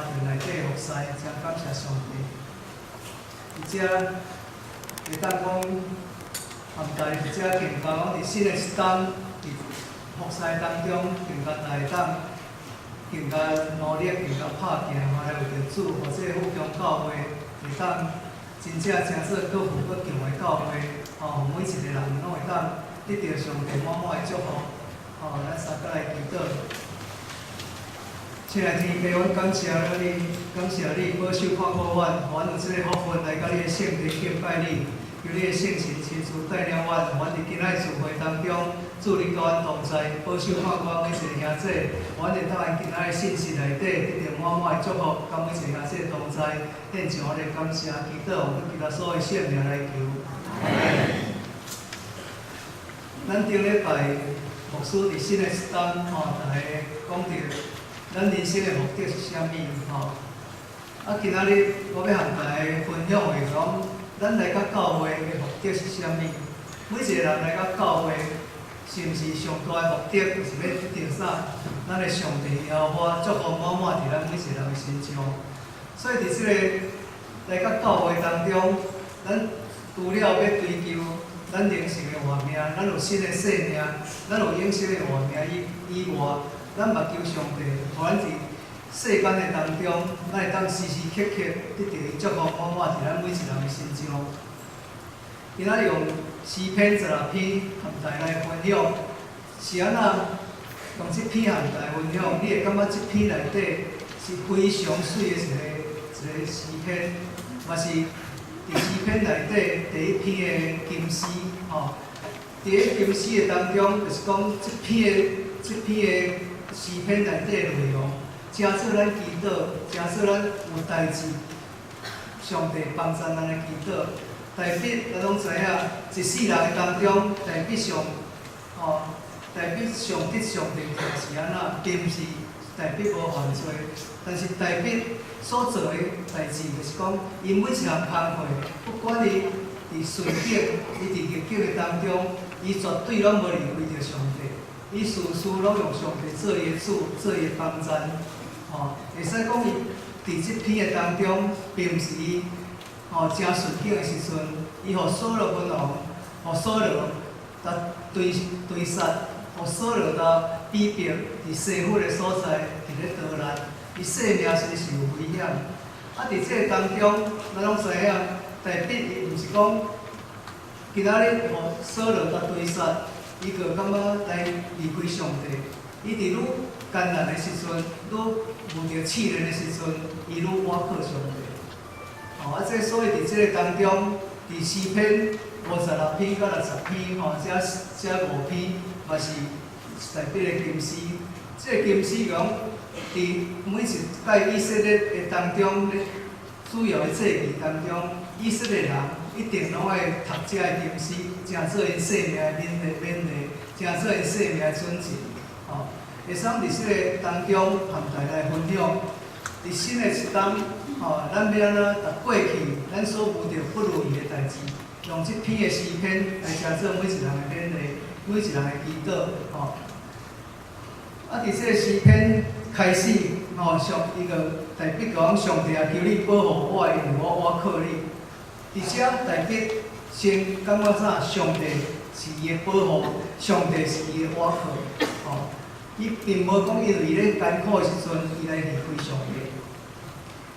家庭內底服侍，誠感謝上帝。而且會當講，和大家佇遮更加講佇新的一冬佇服侍當中，更加大會當更加努力，更加拍拼，嘛來為著主，予這個富強教會會當真正成做閣富閣強的教會，吼，每一個人攏會當得著上帝滿滿的祝福。吼，咱三個來祈禱。親愛的天父，阮感謝你，感謝你保守看顧阮，予阮有這個福分來到你的聖殿敬拜你。求你的聖神親自帶領阮，予阮佇今仔日聚會當中，主你佮阮同在，保守看顧阮每一個兄弟，予阮會當喺今仔日信息內底得著滿滿的祝福，佮每一個兄弟同在，獻上我的感謝，祈禱，奉基督耶穌的聖名來求。咱頂禮拜牧師佇新的一冬吼，逐家講著咱人生的目的是啥物吼？啊，今仔日我欲和大家分享的講，咱來到教會的目的是啥物？每一個人來到教會，是毋是上大的目的就是欲得著啥？咱的上帝耶和華祝福滿滿佇咱每一個人的身上。所以佇這個來到教會當中，咱除了欲追求咱靈性的活命，咱有新的生命，咱有永生的活命以外，咱嘛求上帝，予咱佇世間的當中，咱會當時時刻刻得著伊祝福滿滿佇咱每一人的身上。今仔日用詩篇16篇和大家來分享，是按怎用這篇和大家分享？你會感覺這篇內底是非常媠的一個詩篇，嘛是佇詩篇內底第一篇的金詩吼。佇咧金詩的當中，就是講這篇的詩篇內底的內容，成做咱祈禱，成做咱有代誌，上帝幫助咱來祈禱。大衛咱攏知影，一世人的當中，大衛上吼，大衛上得上帝疼是按怎？並毋是大衛無犯罪，但是大衛所做的代誌，就是講，伊每一項工課，不管伊佇順境，伊佇逆境的當中，伊絕對攏無離開著上帝，伊事事攏用上帝做伊的主，做伊的幫贊，吼，會使講伊佇這篇的當中，並毋是伊吼誠順境的時陣，伊予掃羅文王，予掃羅共追殺，予掃羅共逼迫佇西弗的所在，佇咧逃難，伊生命實是有危險。啊，佇這個當中，咱攏知影，大衛伊毋是講今仔日予掃羅共追殺，伊就感覺來離開上帝。伊佇愈艱難的時陣，愈遇著試煉的時陣，伊愈倚靠上帝。吼，啊，這所以佇這個當中，佇詩篇56篇佮60篇，吼，這五篇嘛是大衛的金詩。這個金詩講，佇每一擺以色列的當中，咧主要的祭祀當中，以色列人一定攏愛讀這個金詩，成做𪜶生命的勉勵勉勵，成做𪜶生命的準則。吼，會使佇這個當中和大家來分享，佇新的一冬，吼，咱欲按怎共過去咱所遇著不如意的代誌，用這篇的詩篇來成做每一人的勉勵，每一人的祈禱，吼。啊，佇這個詩篇開始，吼，上伊個大衛講，上帝啊，求你保護我，因為我倚靠你。佇遮大衛先感覺啥？上帝是伊的保護，上帝是伊的倚靠，吼。伊並無講因為伊咧艱苦的時陣，伊來離開上帝。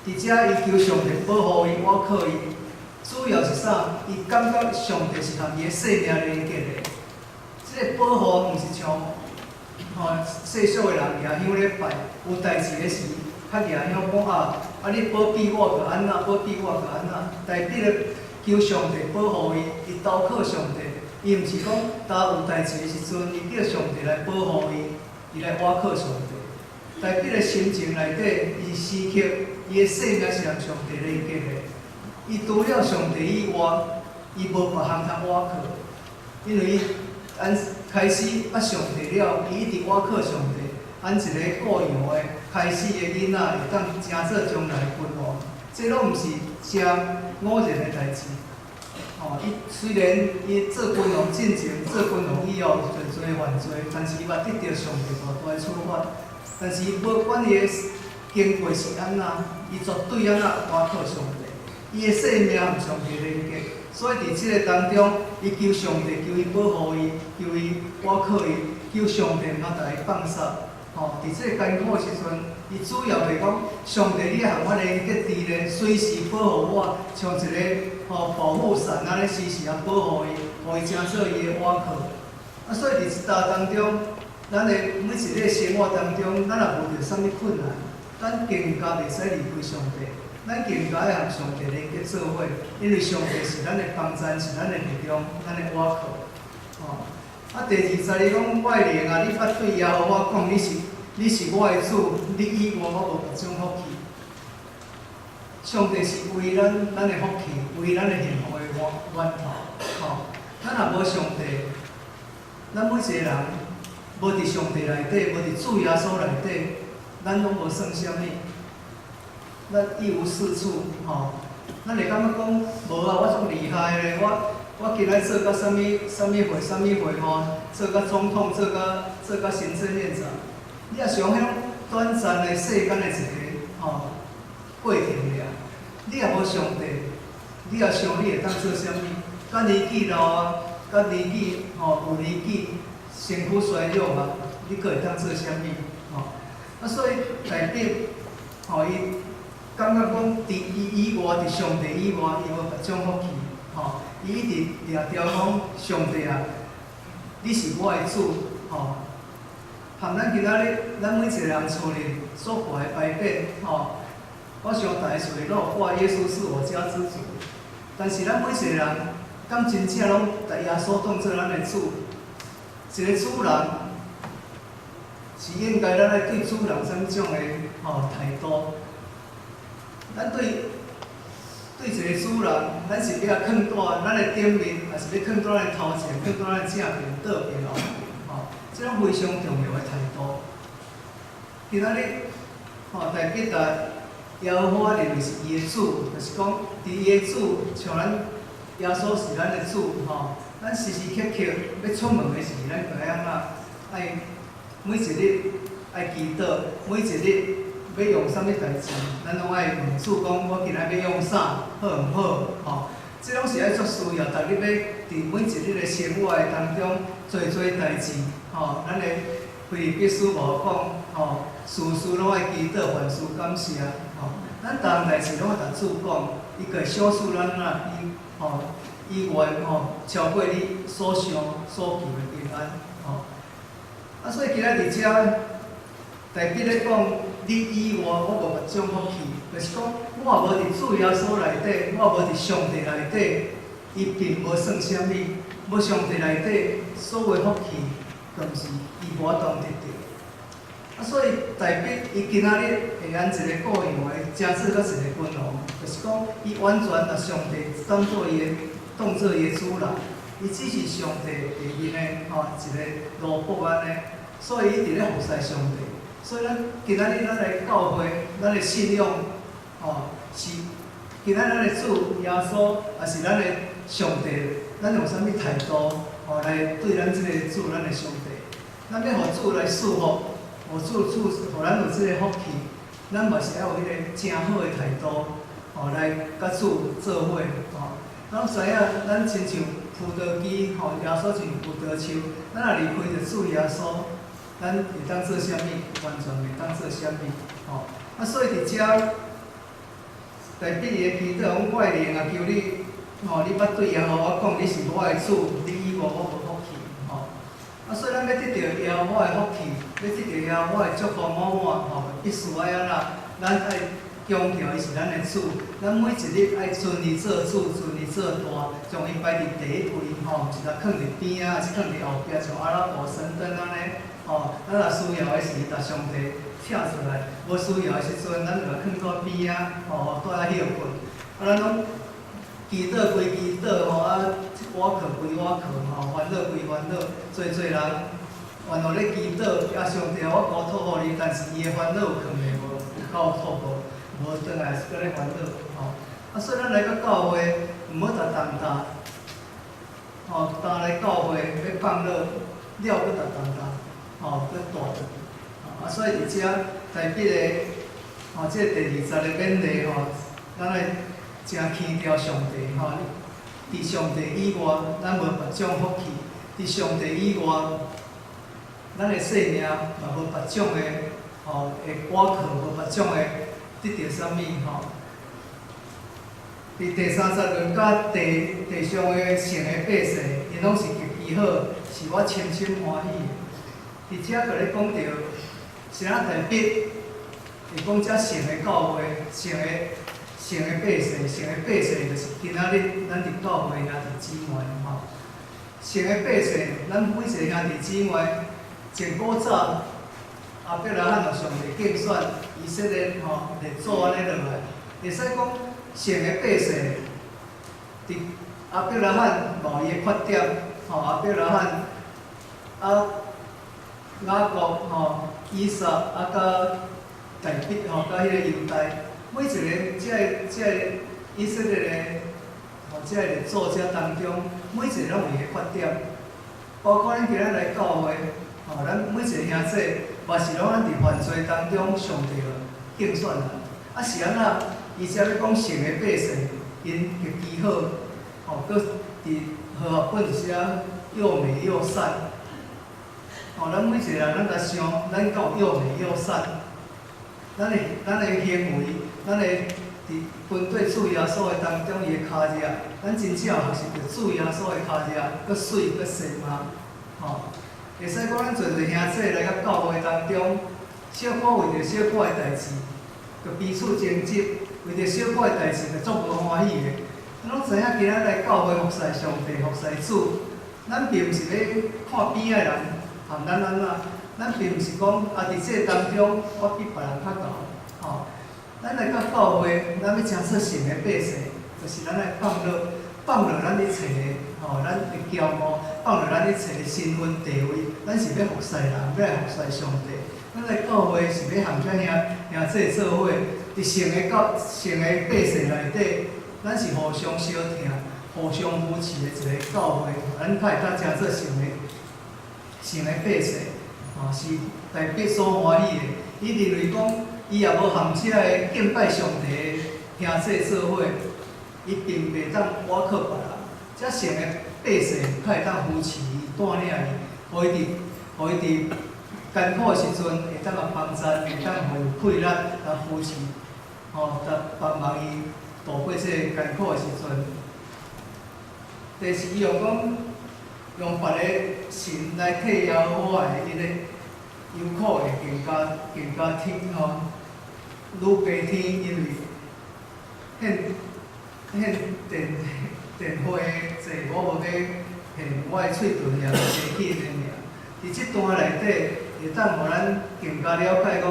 佇遮伊求上帝保護伊，倚靠伊，主要是啥？伊感覺上帝是和伊的生命連結的。這個保護毋是像吼世俗的人舉香咧拜，有代誌的時，較舉香講啊，啊你保庇我就按怎，保庇我就按怎。大衛咧求上帝保護伊，伊投靠上帝，伊毋是講當有代誌的時陣，伊叫上帝來保護伊，伊來倚靠上帝。大衛的心情內底，伊是時刻，伊的生命是和上帝連結的。伊除了上帝以外，伊無別項通倚靠，因為伊按開始捌上帝了，伊一直倚靠上帝，按一個顧羊的開始的囡仔，會當成做將來君王，這攏毋是誠偶然的代誌。吼，伊雖然伊做君王進前，做君王以後濟濟犯罪，但是伊嘛得著上帝大大的處罰。但是伊無管伊的經過是按怎，伊絕對按怎倚靠上帝，伊的生命和上帝連結，所以佇這个當中，伊求上帝，求伊保護伊，求伊倚靠伊，求上帝毋通共伊放殺。吼，佇這个艱苦的時陣，伊主要是講上帝，你和我連結佇咧，隨時保護我，像一个吼保護傘按呢，時時啊保護伊，予伊成做伊的倚靠。啊，所以佇這搭當中，咱的每一日生活當中，咱若遇著啥物困難，咱更加袂使離開上帝，咱更加愛和上帝連結做伙，因為上帝是咱的幫贊，是咱的力量，咱的倚靠。吼，啊，第二節伊講我的靈啊，你捌對耶和華講，你是我的主，你以外我無別種福氣。上帝是為咱咱的福氣，為咱的幸福的源頭。吼，咱若無上帝，咱每一個人無佇上帝內底，無佇主耶穌內底，咱攏無算啥物，咱一無是處，吼。咱會感覺講無啊，我足厲害咧，我今仔做甲啥物啥物會啥物會吼，做甲總統，做甲行政院長。你若想彼種短暫的世間的一個吼過程爾，你若無上帝，你若想你會當做啥物？甲年紀老啊，甲年紀吼有年紀，身軀衰弱啊，你閣會當做啥物？吼，啊，所以大衛吼，伊感覺講，佇伊以外，佇上帝以外，伊無別種福氣，吼，伊一直掠牢講上帝啊，你是我的主，吼。含咱今仔日，咱每一個人厝裡所掛的牌匾，吼，我想大家厝裡攏有掛耶穌是我家之主。但是咱每一個人，敢真正攏共耶穌當做咱的主？一個主人是應該咱愛對主人啥物種的吼態度？咱對一個主人，咱是欲囥佇咱的頂面，還是欲囥佇咱的頭前，囥佇咱的正邊、倒邊、後邊？吼，這攏非常重要的態度。今仔日，吼，大家共耶和華認為是伊的主，就是講，佇伊的主，像咱耶穌是咱的主，吼，咱時時刻刻欲出門的時，咱就愛按怎？愛每一日愛祈禱，每一日欲用啥物代誌，咱攏愛問主講，我今仔欲用啥，好毋好？吼，這攏是愛足需要，逐日欲佇每一日的生活的當中做做代誌，吼，咱的腓立比書五講，吼，事事攏愛祈禱，凡事感謝，吼，咱逐項代誌攏愛共主講，伊就會賞賜咱啊，伊吼以外吼，超過你所想所求的平安，吼。啊，所以今仔佇遮，大衛咧講，你以外我無別種福氣，就是講我若無佇主耶穌內底，我無佇上帝內底，伊並無算啥物。無上帝內底，所有的福氣，都毋是伊無法度得著。啊，所以大衛伊今仔日會按一個羔羊的，成做甲一個君王，就是講伊完全共上帝當做伊的，當做伊的主人，伊只是上帝下面的吼一個奴僕按呢，所以伊一直咧服侍上帝。所以咱今仔日咱來教會，咱的信仰，吼是今仔咱的主耶穌，抑是咱的上帝，咱用啥物態度，吼來對咱這個主，咱的上帝？咱欲予主來賜福，予主賜，予咱有這個福氣，咱嘛是愛有彼個誠好的態度，吼來佮主做伙，吼。咱知影，咱親像葡萄枝，吼，耶穌親像葡萄樹，咱若離開著主耶穌，咱會當做啥物？完全袂當做啥物，吼。啊，所以佇遮，大衛的祈禱講，我的靈啊，求你，吼，你捌對耶和華講，你是我的主，你以外我無福氣，吼。啊，所以咱欲得著耶和華的福氣，欲得著耶和華的祝福滿滿，吼，必須愛按怎？咱愛強調伊是咱的主，咱每一日愛尊伊做主，尊伊做大，將伊擺佇第一位，吼，毋是共囥佇邊仔，抑是囥佇後壁，像阿拉伯神燈按呢，吼，咱若需要的時，共上帝請出來；無需要的時陣，咱就共囥佇邊仔，吼，蹛遐歇睏。啊，咱攏祈禱歸祈禱，吼，啊，倚靠歸倚靠，吼，煩惱歸煩惱，濟濟人原來咧祈禱，啊，上帝，我交託予你，但是伊的煩惱有囥咧無？有交託無？無轉來是閣咧煩惱，吼。啊，所以咱來到教會，毋好逐重擔，吼，擔來教會欲放落，了閣逐重擔，吼，閣帶轉。啊，所以佇遮大衛的吼，這個第二節的勉勵吼，咱愛誠輕重上帝吼。佇上帝以外，咱無別種福氣；佇上帝以外，咱的生命嘛無別種的吼，會倚靠，無別種的得著啥物吼。佇第三節論佮地地上的聖的百姓，𪜶攏是極其好，是我深深歡喜的。佇遮閣咧講著，是按怎大衛會講遮聖的教會，聖的百姓，聖的百姓就是今仔日咱佇教會兄弟姊妹吼。聖的百姓，咱每一个兄弟姊妹，前古早亞伯拉罕予上帝揀選，以色列吼列祖按呢落來，會使講聖的百姓，佇亞伯拉罕無伊的缺點，吼，亞伯拉罕啊雅各吼以撒啊佮大衛吼佮彼个猶大，每一个這個以色列的吼這個列祖這當中，每一个攏有伊的缺點，包括咱今仔來教會，吼，咱每一个兄弟嘛是攏咱佇犯罪當中上帝揀選人，啊是按怎？伊才欲講聖的百姓，𪜶極其好，吼，閣佇和合本寫又美又善。吼，咱每一個人，咱來想，咱敢有又美又善？咱的行為，咱的佇跟綴主耶穌的當中，伊的跤跡，咱真正有學習著主耶穌的跤跡，閣媠閣細嗎？吼，會使講咱濟濟兄弟來到教會當中，小可為著小可的代誌，就彼此爭執，為著小可的代誌就足無歡喜的。咱攏知影今仔來教會服侍上帝、服侍主，咱並毋是欲看邊仔的人含咱按怎，咱並毋是講啊，佇這當中我比別人較𠢕，吼。咱來到教會，咱欲成做聖的百姓，就是咱愛放落，放落咱一切的，吼，咱的驕傲，放落咱一切的身份地位，咱是欲服侍人，欲來服侍上帝。咱來教會是欲和遮兄弟做伙，佇聖的教聖的百姓內底，咱是互相相疼、互相扶持的一个教會，咱較會當成做聖的百姓，吼，是大衛所歡喜的。伊認為講，伊也無和遮个敬拜上帝的兄弟做伙，伊並袂當倚靠別人。遮聖的百姓較會當扶持伊、帶領伊，予伊佇艱苦的時陣會當共幫贊，會當予伊有氣力來扶持，吼，來幫忙伊度過這个艱苦的時陣。第四，伊用講用別個神來替耶和華的彼个憂苦會更加天吼，愈加添，因為獻奠火的祭，我無欲獻我的喙唇也無提起𪜶的名。佇這段內底，會當予咱更加了解講，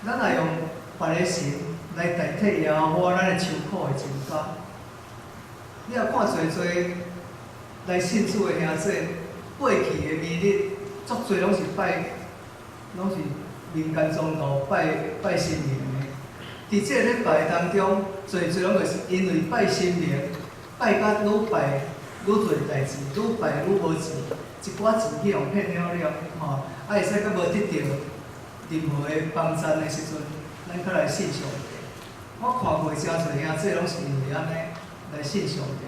咱若用別个神來代替耶和華，咱的愁苦會增加。你若看濟濟來信主的兄弟，過去的暝日，足濟攏是拜，攏是民間宗教拜拜神明的。佇這個禮拜當中，濟濟攏就是因為拜神明，拜甲愈拜愈濟代誌，愈拜愈無錢，一寡錢去予騙了了，吼，啊會使閣無得著任何的幫贊的時陣，咱較來信上帝。我看過誠濟兄弟攏是因為按呢來信上帝。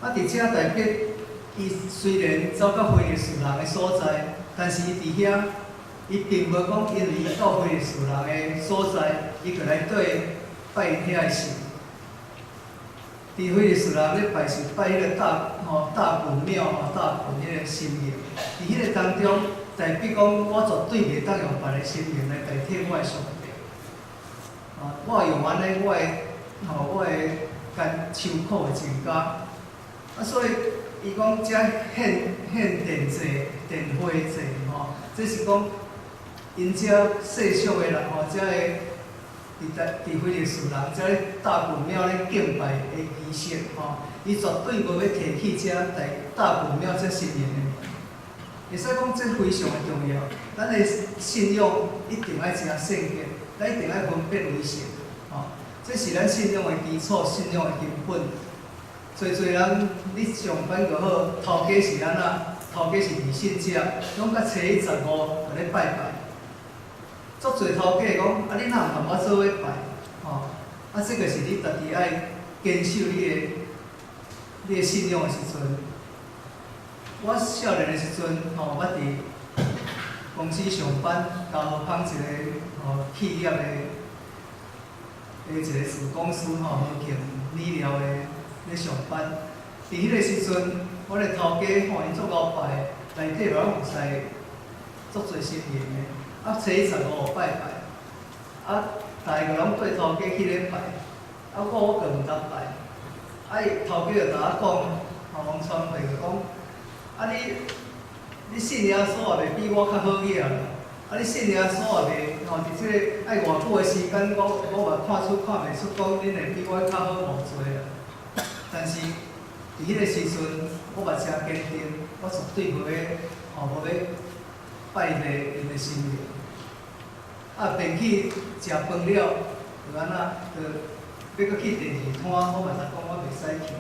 啊，佇遮大衛，伊雖然走到非利士人的所在，但是伊佇遐，伊並無講因為伊到非利士人的所在，伊就來對拜遐的神。佇非利士人咧拜是拜彼個大吼大袞廟吼大袞彼個神明。佇彼個當中，大衛講我絕對袂當用別个神明來代替我的上帝。啊，我用按呢，我的艱愁苦會增加。啊，所以伊講遮獻奠祭、奠火祭吼，這是講𪜶遮世俗的人吼，遮个佇非利士人遮咧大袞廟咧敬拜的儀式吼，伊絕對無欲提起遮大袞廟這神明的名。會使講這非常的重要，咱的信仰一定愛誠聖潔，咱一定愛分別為聖，吼，這是咱信仰的基礎，信仰的根本。濟濟人你上班就好，頭家是按怎？頭家是迷信者，攏佮初一十五就咧拜拜。足濟頭家講，啊，你若毋共我做伙拜，吼，啊，這個是你家己愛堅守你的信仰的時陣。我少年的時陣，吼，我佇公司上班，交芳一個吼企業的一個子公司吼，和慶理療的咧上班。佇彼個時陣，我的頭家吼，𪜶足𠢕拜，內底嘛攏服侍足濟神明的。啊，初一十五拜拜，啊，逐个攏綴頭家去咧拜，啊，我閣毋敢拜。啊，伊頭家就共我講，吼，王傳會就講，啊你信耶穌也袂比我較好額啦。啊，你信耶穌也袂吼，佇這個愛偌久的時間，我嘛看出看袂出，講恁會比我較好偌濟啦。但是佇彼個時陣，我嘛誠堅定，我絕對無欲吼，無欲拜彼個𪜶的神明。啊，便去食飯了，就按怎，就欲閣去第二攤，我嘛就講我袂使去。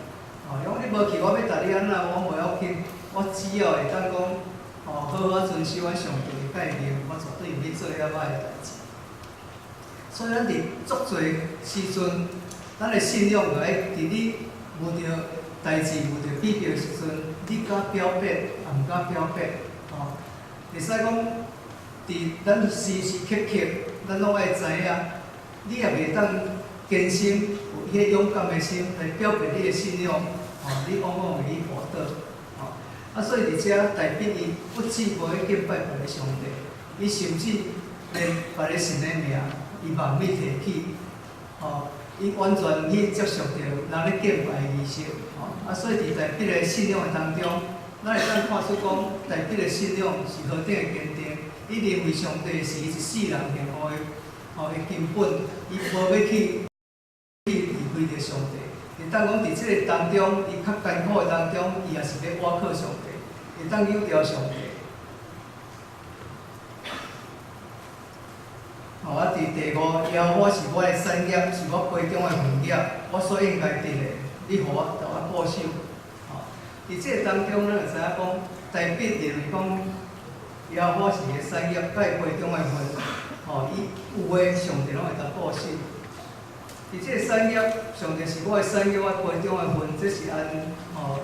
吼，伊講你無去，我欲共你按怎？我無要緊，我只要會當講，吼，好好遵守阮上帝的誡命，我絕對毋去做遐歹的代誌。所以咱佇足濟時陣，咱的信仰就愛佇你遇著代誌、遇著比較的時陣，你敢表白，也毋敢表白，吼。會使講，佇咱時時刻刻，咱攏愛知影，你也袂當堅心有彼個勇敢的心來表白你的信仰，吼，你往往會去跌倒，吼。啊，所以佇遮大衛伊不止無去敬拜別个上帝，伊甚至連別个神的名，伊嘛毋去提起，吼，伊完全毋去接觸著人咧敬拜的儀式，吼。啊，所以佇大衛的信仰的當中，咱會當看出講，大衛的信仰是何等的堅定。伊認為上帝是伊一世人幸福的吼的根本，伊無欲去離開著上帝。會當講佇這個當中，伊較艱苦的當中，伊也是欲倚靠上帝，會當仰著上帝。吼，啊！佇第五，耶和華是我的產業，是我杯中的份額，我所應該得的，你予我共我顧守。吼，佇這個當中，咱會知影講，大衛認為講，耶和華是伊的產業，佮伊杯中的份，吼，伊有的上帝攏會當顧守。佇這個產業，上帝是我的產業，我杯中的份，這是按吼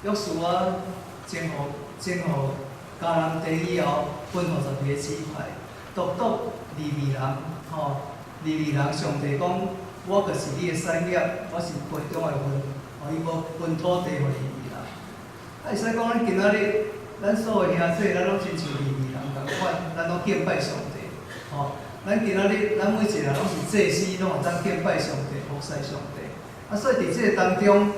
約書亞征服迦南地以後，分予12個支派，獨獨利未人，吼，利未人，上帝講，我就是你的產業，我是杯中的份，吼，伊無分土地予利未人。啊，會使講咱今仔日，咱所有兄弟，咱攏親像利未人仝款，咱攏敬拜上帝，吼。咱今仔日，咱每一個人攏是祭司，攏會當敬拜上帝、服侍上帝。啊，所以佇這個當中，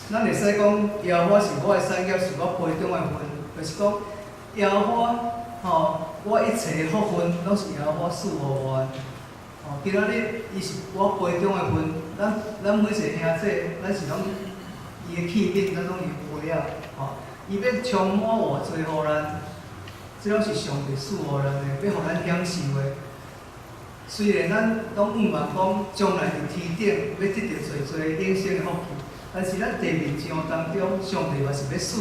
咱會使講，耶和華是我的產業，是我杯中的份，就是講，耶和華，吼，我一切的福分攏是耶和華賜予我的。吼，今仔日伊是我杯中的份，咱每一個兄弟，咱是攏伊的器皿，咱攏伊的杯仔，吼，伊欲充滿偌濟予咱，這攏是上帝賜予咱的，欲予咱享受的。雖然咱攏向望講將來佇天頂欲得著濟濟永生的福氣，但是咱地面上當中，上帝嘛是欲賜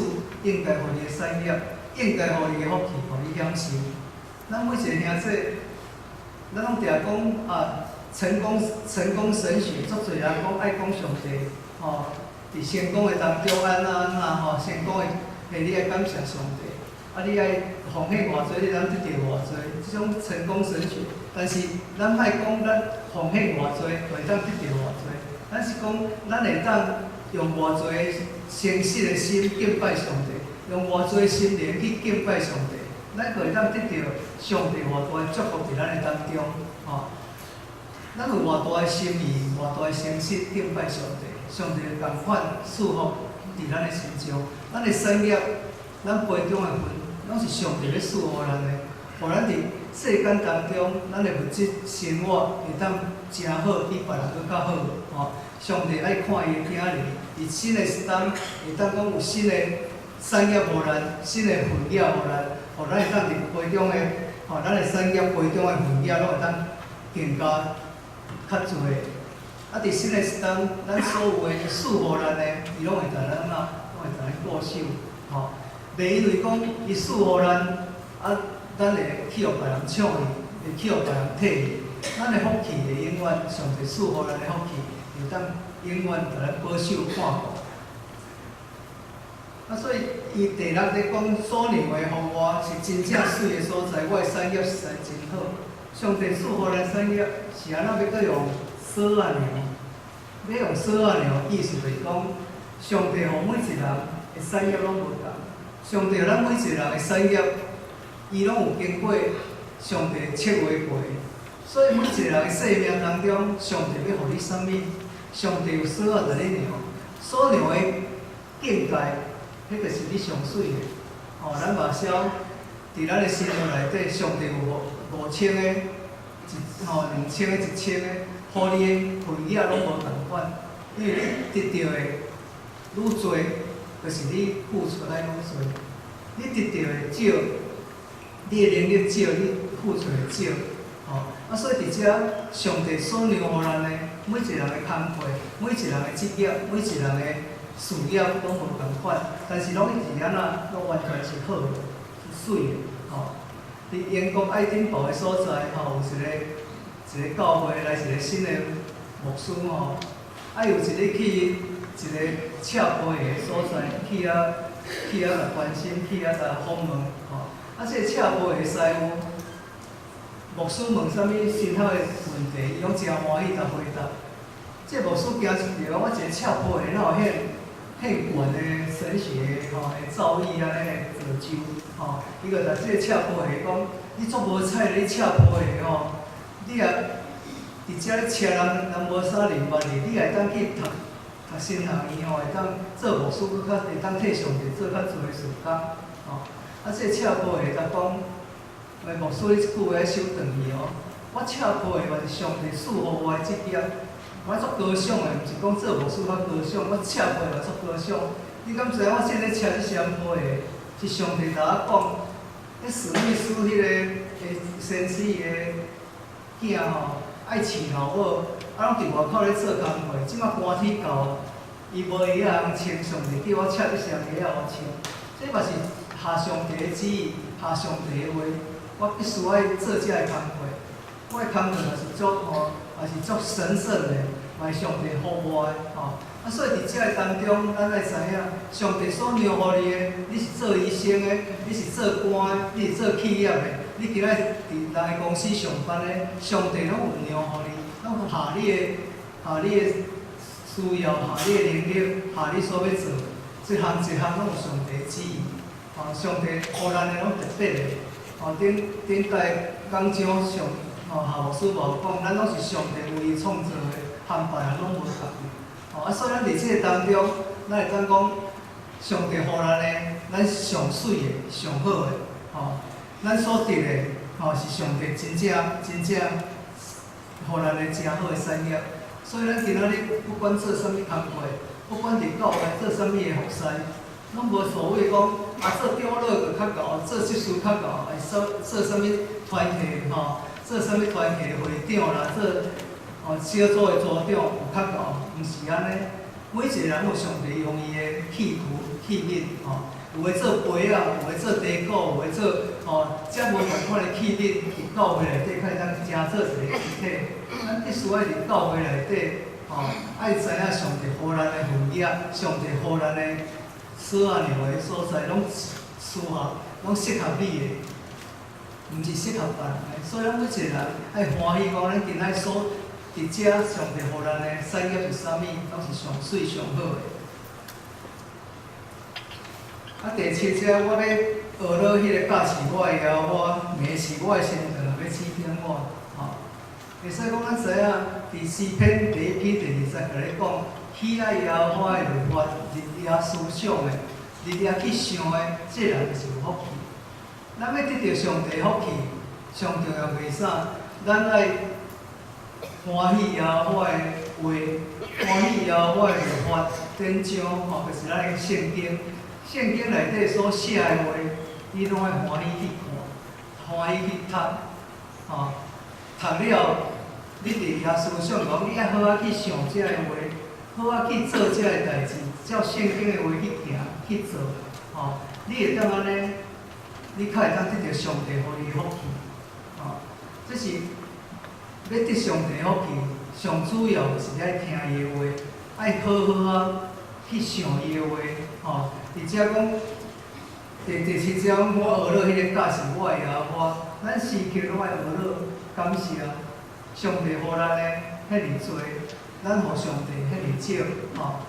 應該予你的產業，應該予你的福氣，予你享受。咱每一個兄弟，咱攏定講啊，成功神學，足濟人講愛講上帝，吼，佇成功的當中按怎按怎吼，成功的，你愛感謝上帝，啊，你愛奉獻偌濟，你通得著偌濟，這種成功神學。但是咱莫講咱奉獻偌濟，就會當得著偌濟。咱是講，咱會當用偌濟誠實的心敬拜上帝，用偌濟心靈去敬拜上帝，咱就會當得著上帝偌大的祝福佇咱的當中，吼。咱有偌大的心意，偌大的誠實敬拜上帝，上帝會仝款賜福佇咱的身上。咱的產業，咱杯中的份，攏是上帝咧賜予咱的，予咱佇世間當中，咱的物質生活會當誠好，比別人閣較好，吼。上帝愛看伊的囝兒，佇新的時代會當講有新的產業予咱，新的份額予咱，予咱會當佇杯中的，吼，咱的產業杯中的份額攏會當更加較濟。啊，佇新的時代，咱所有的賜予咱的，伊攏會共咱啊，攏會共咱顧守，吼。袂因為講伊賜予咱，啊，咱會去予別人搶去，會去予別人替去。咱的福氣會永遠，上帝賜予咱的福氣，會當永遠予咱保守看顧。啊，所以伊第六咧講所讓的予我是真正媠的所在，我的產業實在真好。上帝賜予咱產業是按怎欲閣用索仔量？欲用索仔量，意思就是講，上帝予每一個人的產業攏無仝。上帝予咱每一個人的產業，伊攏有經過上帝策劃過的。所以每一個人的生命當中，上帝欲予你啥物？上帝有索仔共你量，所量的境界，彼就是你上媠的。吼，咱嘛曉佇咱的生活內底，上帝有5000個，一吼2000個、1000個，予你的份額攏無仝款，因為你得著的愈濟，就是你付出來愈濟；你得著的少，你的能力少，你付出的少。吼，啊，所以佇遮，上帝所讓予咱的，每一個人的工課，每一個人的職業，每一個人的事業攏無仝款，但是攏是按怎，攏完全是好的，是媠的，吼。佇英國愛丁堡的所在，吼，有一個教會來一個新的牧師吼，啊，有一日去一個赤坡的所在，去遐共關心，去遐共訪問，吼。啊，這個赤坡的師傅，牧師問啥物神學的問題，伊攏誠歡喜共回答。這個牧師驚一著，我一個赤坡的哪有遐遐懸的神學吼的造詣按呢造就吼？伊就共這個赤坡的講，你足無彩，你赤坡的吼，你若佇遮咧車人，人無啥認捌你，你會當去讀讀神學院吼，會當做牧師，閣較會當替上帝做較濟事工吼。啊，這個赤坡的共講，喂，牧師，你這句話愛收轉去哦。我赤坡的嘛是上帝賜予我的職業，我足高尚的，毋是講做牧師較高尚，我赤坡的嘛足高尚。你敢知影我現在赤這雙坡的，是上帝共我講，彼史密斯彼個的先生的囝吼，愛飼老母，啊，攏佇外口咧做工課，這馬寒天到，伊無鞋仔通穿，上帝叫我赤這雙鞋仔予穿，這嘛是合上帝的旨意，合上帝的話，我必須愛做這个工課。我的工課嘛是足吼，嘛是足神聖的，嘛是上帝予我的吼。啊，所以佇這个當中，咱愛知影，上帝所讓予你的，你是做醫生的，你是做官的，你是做企業的，你今仔佇人的公司上班的，上帝攏有讓予你，攏合你的，合你的需要，合你的能力，合你所欲做，一項一項攏有上帝旨意。吼，上帝予咱的攏特別的。吼，頂頂擺講章上，吼，夏牧師嘛有講，咱攏是上帝為伊創造的，和別人攏無仝。吼，啊，所以咱佇這個當中，咱會當講，上帝予咱的，咱上媠的、上好的，吼，咱所得的，吼，是上帝真正、真正予咱的誠好的產業。所以咱今仔日不管做啥物工課，不管佇教會做啥物的服侍，攏無所謂講啊，做長老就較𠢕，做執事較𠢕，會做做啥物團契吼，做啥物團契會長啦，做吼小組的組長有較𠢕，毋是按呢。每一個人有上帝用伊的器具器皿吼，有的做杯仔，有的做茶壺，有的做吼，遮無仝款的器皿，佇教會內底，較會當成做一個肢體。咱必須愛佇教會內底，吼，愛知影上帝予咱的份額，上帝予咱的所按的所在，攏適合，攏適合你的，毋是適合別人的。所以咱每一個人愛歡喜講，咱今仔所佇遮上帝予咱的產業是啥物，攏是上媠上好的。啊，第七節我欲學落彼個教示我的耶和華，明示我的神杖欲指點我，吼。會使講咱知影，佇詩篇第一篇第二節共你講，喜愛耶和華的律法，日夜思想的，日夜去想的，這人就是有福氣。咱欲得著上帝福氣，上重要為啥？咱愛歡喜耶和華的話，歡喜耶和華的律法典章，吼，就是咱的聖經。聖經內底所寫的話，你攏愛歡喜去看，歡喜去讀，吼，讀了，你佇遐思想講，你愛好好去想這个話，好好去做這个代誌，照聖經的話去行去做，吼，你會當按呢，你較會當得著上帝予你的福氣，吼。這是欲得上帝福氣，上主要是愛聽伊的話，愛好好仔去想伊的話，吼。佇遮講，第七章我學了彼个教示我的耶和華，咱時刻攏愛學了感謝上帝，予咱的遐爾濟，咱予上帝遐爾少，吼。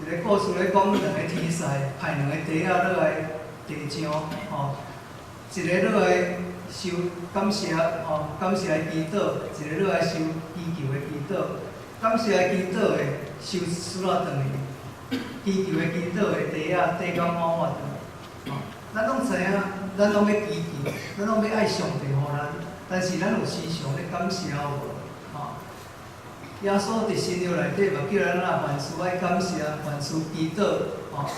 一个故事咧講，兩个天使派兩个袋仔落來地上，吼，一个落來收感謝，吼，感謝的祈禱；一个落來收祈求的祈禱。感謝的祈禱的收輸落轉去，祈求的祈禱的袋仔綴到滿滿轉去。吼，咱攏知影，咱攏欲祈求，咱攏欲愛上帝予咱，但是咱有時常咧感謝無？吼，耶穌佇新約內底嘛叫咱啊，凡事愛感謝，凡事祈禱，吼。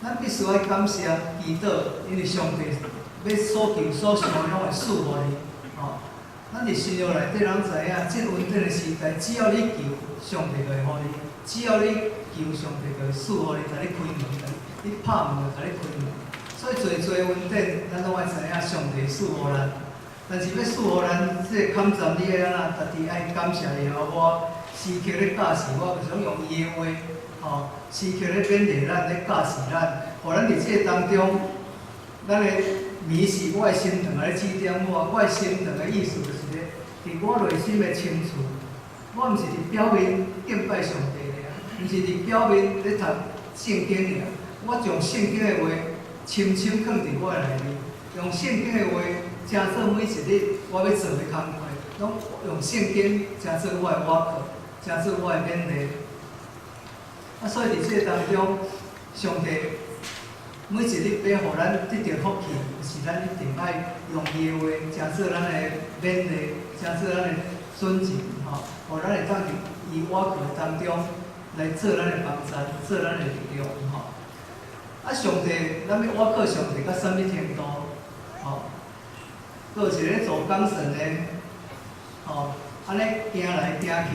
咱必須愛感謝祈禱，因為上帝欲所求所想的攏會賜予你，吼。咱佇新約內底，咱知影，這恩典的時代，只要你求，上帝就會予你；只要你求，上帝就會賜予你，共你開門，你拍門就共你開門。所以，濟濟恩典，咱攏愛知影上帝賜予咱。但是欲賜予咱，這個坎站你愛按怎？家己愛感謝耶和華，時刻咧教示我，就是講用伊的話，吼，時刻咧勉勵咱，咧教示咱，予咱佇這個當中，咱的耳是我的心腸來指點我，我的心腸的意思就是咧，佇我內心的深處，我毋是佇表面敬拜上帝爾，毋是佇表面咧讀聖經爾，我將聖經的話深深囥佇我的內面，用聖經的話成做每一日我欲做的工課，攏用聖經成做我的倚靠，成做我的勉勵。啊，所以佇這個當中，上帝每一日欲予咱得著福氣，就是咱一定愛用伊的話，成做咱的勉勵，成做咱的準繩，吼，予咱會當佇伊倚靠當中來做咱的幫助，做咱的力量，吼。啊，上帝，咱欲倚靠上帝到啥物程度？吼，閣有一个做工程的，吼，按呢行來行去，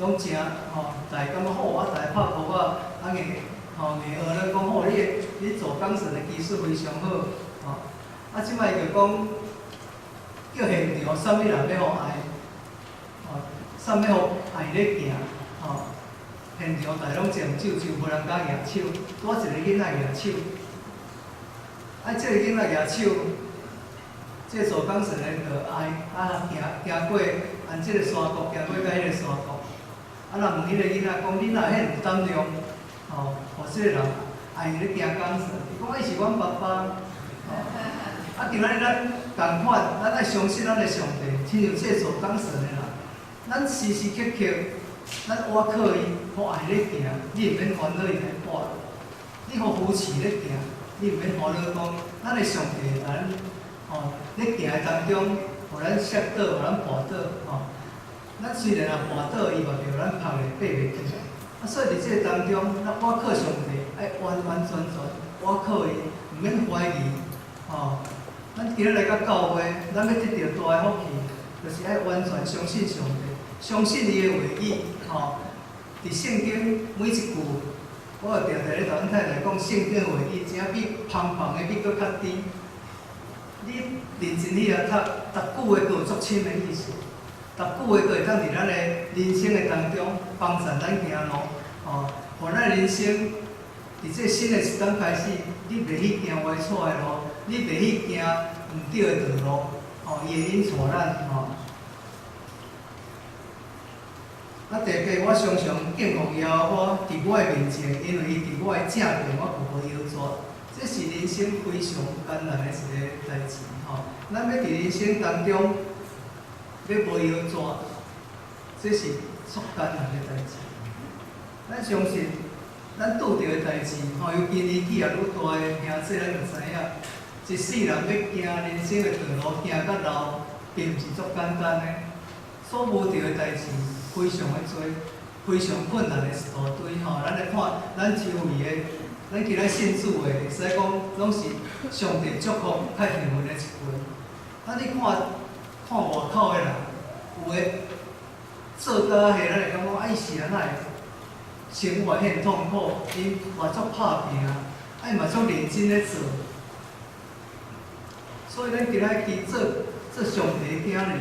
攏誠吼，大家感覺好，啊，大家拍鼓仔，啊硬吼硬學咧講好，你做工程的技術非常好，吼。啊，這擺伊就講叫現場啥物人欲予愛，吼，啥物予愛咧行，吼。現場大家攏靜靜靜，無人敢舉手，拄仔一個囡仔舉手。啊，這個囡仔舉手，這個做工程的就愛啊行行過，按這個山谷行過到彼個山谷。啊，若問彼個囡仔講，你哪會遐有膽量，吼，予這個人愛咧行工程？伊講伊是阮爸爸。吼，啊，今仔日咱仝款，咱愛相信咱的上帝，親像這個做工程的人，咱時時刻刻，咱倚靠伊，予愛咧行，你毋免煩惱伊來跋。你予扶持咧行，你毋免煩惱講，咱的上帝咱吼咧行的當中，予咱摔倒，予咱跋倒，吼。咱雖然也跋倒，伊嘛袂予咱拍咧爬袂起來。啊，所以佇這個當中，咱倚靠上帝，愛完完全全倚靠伊，毋免懷疑，吼。咱今日來到教會，咱欲得著大的福氣，就是愛完全相信上帝，相信伊的話語，吼。佇聖經每一句，我會定定咧共阮太太講，聖經的話語真比芳芳的蜜閣較甜。你認真去遐讀，逐句話都有足深的意思，逐句話都會當佇咱的人生的當中幫助咱行路，吼，予咱的人生佇這新的一冬開始，你袂去行歪錯的路，你袂去行毋對的道路，吼，伊會引帶咱，吼。啊，第八，我常常敬奉耶和華佇我的面前，因為伊佇我的正邊，我無搖逝。這是人生非常艱難的一个代誌，吼。咱欲佇人生當中欲無搖逝，這是足艱難的代誌。咱相信，咱拄著的代誌，吼，尤其年紀也愈大的兄姊，咱就知影，一世人欲行人生的道路，行到老，並毋是足簡單的。所遇著的代誌非常的濟，非常困難的一大堆吼。咱來看，咱周圍的，咱今仔信主的，會使講攏是上帝祝福較幸運的一群。啊，你看看外口的人，有的做甲彼，咱會感覺啊，伊是按怎會生活遐痛苦？𪜶嘛足拍拚，啊，伊嘛足認真咧做。所以咱今仔去做做做上帝的囝兒，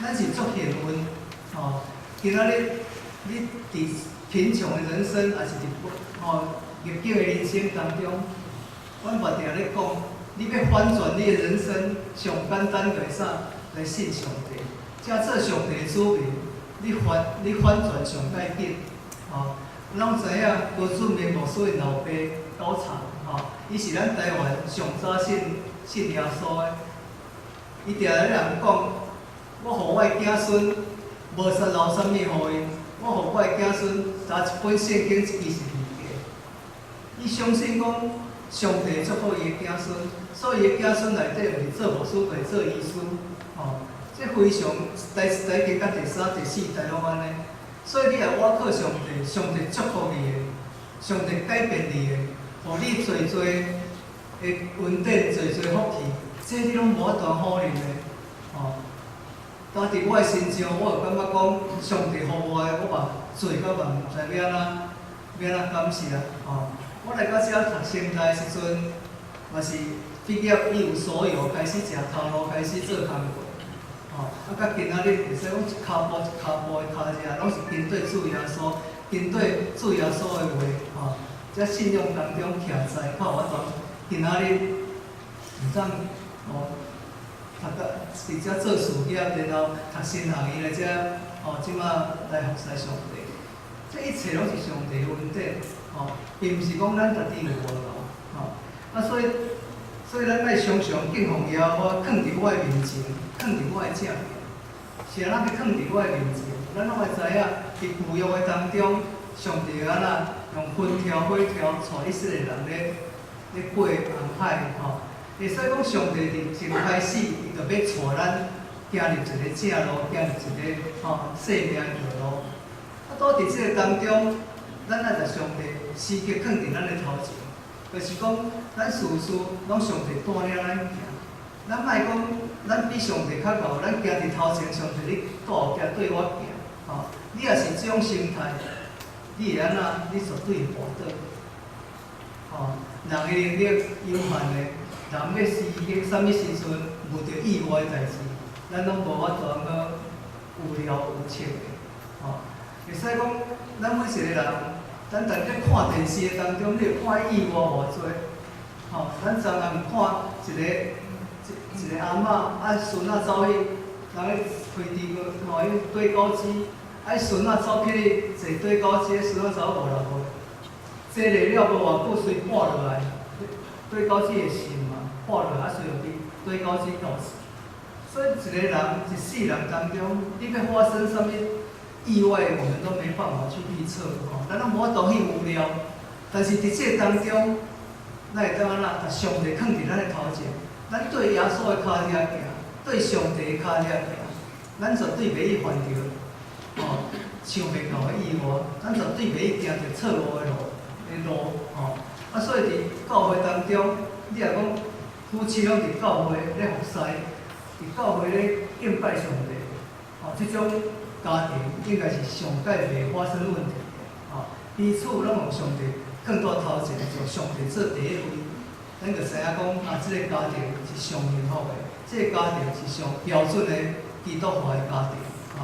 咱是足幸運，吼。今仔日你佇貧窮的人生，抑是佇逆境的人生當中，阮嘛定咧講，你欲翻轉你的人生，上簡單就是啥？來信上帝，才做上帝的子民，你翻轉上較緊，吼。攏知影高俊明牧師𪜶老爸高長，吼，伊是咱台灣上早信耶穌的。伊定咧人講，我予我的囝孫無說留啥物予𪜶，我予我的囝孫焦一本聖經，一支十字架。伊相信講上帝祝福伊的囝孫，所以伊的囝孫內底毋是做牧師，就是做醫師，吼。這非常一代一代加到第三、第四代攏按呢。所以你若倚靠上帝，上帝祝福你的，上帝改變你的，予你濟濟的恩典，濟濟福氣，這你攏無法度否認的，吼。但佇我的身上，我會感覺講，上帝予我的，我嘛做到嘛毋知欲按怎，欲按怎感謝，吼。我來到遮讀聖大的時陣，嘛是畢業一無所有，開始食頭路，開始做工課。吼，啊，到今仔日會使講一跤步一跤步的跤跡，攏是跟綴主耶穌，跟綴主耶穌的話，吼，這信仰當中徛在，較有法度今仔日會當讀到佇遮做事業，然後讀神學院來遮，吼，這馬來服侍上帝。這一切攏是上帝的恩典，吼，並毋是講咱家己有偌𠢕，吼，啊，所以咱愛常常敬奉耶和華，囥佇我的面前，囥佇我的正面。是按怎欲囥佇我的面前？咱攏會知影，佇舊約的當中，上帝按怎用雲柱火柱帶以色列人咧過紅海，吼。會使講上帝佇前開始，伊就欲帶咱行入一個正路，行入一個生命的道路。啊，倒佇這個當中，咱愛共上帝時刻囥佇咱的頭前，就是講，咱事事攏上帝帶領咱行。咱莫講，咱比上帝較𠢕，咱行佇頭前，上帝你帶後壁綴我行，吼。你若是這種心態，你會按怎？你絕對會跋倒。吼，人的能力有限的，人欲施行啥物時陣遇著意外的代誌，咱攏無法度按怎有料有策的，吼。會使講，咱每一個人，咱逐日看電視的當中，你會看意外偌濟，吼。咱昨昏看一個一一個阿嬤，啊孫仔走去，人咧開豬吼，彼對講機，啊孫仔走去坐對講機，孫仔走五六歲，坐落了無偌久，隨跋落來，對講機會沉嘛，跋落來啊，隨予對講機絞死。所以一個人一世人當中，你欲發生啥物意外，我們都沒辦法去預測，吼，咱攏無法度去預料。但是佇這個當中，咱會當按怎？共上帝囥佇咱的頭前，咱綴耶穌的跤跡行，綴上帝的跤跡行，咱絕對袂去犯著，想袂到的意外，咱絕對袂去行著錯誤的路，吼。啊，所以佇教會當中，你若講夫妻攏佇教會咧服侍，佇教會咧敬拜上帝，吼，這種家庭應該是上蓋袂發生問題的，吼，彼此攏予上帝囥佇頭前，將上帝做第一位，咱就知影講啊，這個家庭是上幸福的，這個家庭是上標準的基督化的家庭，吼。